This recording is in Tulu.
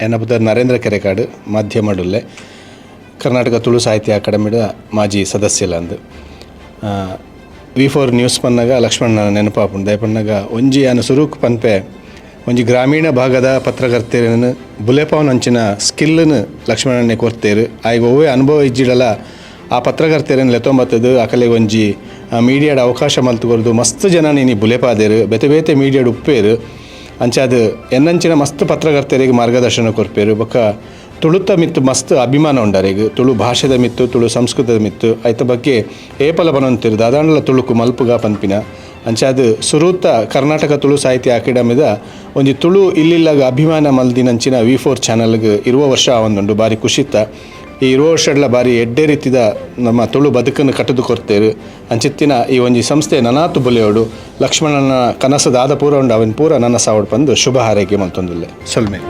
ಎನ್ನ ಪುದರ್ ನರೇಂದ್ರ ಕೆರೆಕಾಡು, ಮಾಧ್ಯಮಡುಲ್ಲೆ, ಕರ್ನಾಟಕ ತುಳು ಸಾಹಿತ್ಯ ಅಕಾಡೆಮಿದ ಮಾಜಿ ಸದಸ್ಯೆಲಂದ್. ವಿ4 ನ್ಯೂಸ್ ಪನ್ನಗ ಲಕ್ಷ್ಮಣನ ನೆನಪಾಪುಂಡು. ದಾಯೆ ಪನ್ನಗ ಒಂಜಿ ಯಾನ್ ಸುರುಕು ಪನ್ಪೆ, ಒಂಜಿ ಗ್ರಾಮೀಣ ಭಾಗದ ಪತ್ರಕರ್ತೆರೆನ್ ಬುಲೆಪಾವನಂಚಿನ ಸ್ಕಿಲ್ನ್ ಲಕ್ಷ್ಮಣಣ್ಣೆ ಕೊರ್ತೆರ್. ಆಯ್ಗೆ ಒವ್ವೇ ಅನುಭವ ಇಜ್ಜಿಡಲ ಆ ಪತ್ರಕರ್ತೆರೆನ್ ಲೆತ್ತೊಂಬತ್ತದು ಅಕಲೆಗ್ ಒಂಜಿ ಮೀಡಿಯಾಡ್ ಅವಕಾಶ ಮಲ್ತ್ ಕೊರ್ದು ಮಸ್ತ್ ಜನ ಇನಿ ಬುಲೆಪಾದೆರ್, ಬೇತೆ ಬೇತೆ ಮೀಡಿಯಾಡ್ ಉಪ್ಪೇರು. ಅಂಚಾದ್ ಎನ್ನಂಚಿನ ಮಸ್ತ್ ಪತ್ರಕರ್ತೆರೆಗ್ ಮಾರ್ಗದರ್ಶನ ಕೊರ್ಪೆರ್. ಬೊಕ್ಕ ತುಳುತ ಮಿತ್ತು ಮಸ್ತ್ ಅಭಿಮಾನ ಉಂಡರೆಗ್, ತುಳು ಭಾಷೆದ ಮಿತ್ತು, ತುಳು ಸಂಸ್ಕೃತದ ಮಿತ್ತು. ಐತ ಬಗ್ಗೆ ಏಪಲ ಪನೊಂತೆರ್, ದಾದಾಂಡಲ ತುಳುಕು ಮಲ್ಪುಗ ಪನ್ಪಿನ. ಅಂಚಾದ್ ಸುರೂತ ಕರ್ನಾಟಕ ತುಳು ಸಾಹಿತ್ಯ ಅಕಾಡೆಮಿದ ಒಂಜಿ ತುಳು ಇಲ್ಲಿಲ್ಲಾಗ ಅಭಿಮಾನ ಮಲ್ದಿನಂಚಿನ ವಿ4 ಚಾನಲ್ಗ್ 20 ವರ್ಷ ಆವೊಂದುಂಡು. ಬಾರಿ ಖುಷಿತ್ತ. ಈ 20 ವರ್ಷಡ್ಲ ಬಾರಿ ಎಡ್ಡೆ ರೀತಿದ ನಮ್ಮ ತುಳು ಬದುಕನ್ನು ಕಟ್ಟುದು ಕೊರ್ತೆರ್. ಅಂಚಿತ್ತಿನ ಈ ಒಂಜಿ ಸಂಸ್ಥೆ ನನಾತು ಬುಲೆಯೋಡು, ಲಕ್ಷ್ಮಣನ ಕನಸು ದಾದ ಪೂರ ಉಂಡು ಅವನ್ ಪೂರ ನನ್ನ ಸಾವಡ್ ಪಂದು ಶುಭ ಹಾರೈಕೆ ಮಲ್ತೊಂದುಲ್ಲೆ. ಸೊಲ್ಮೆ.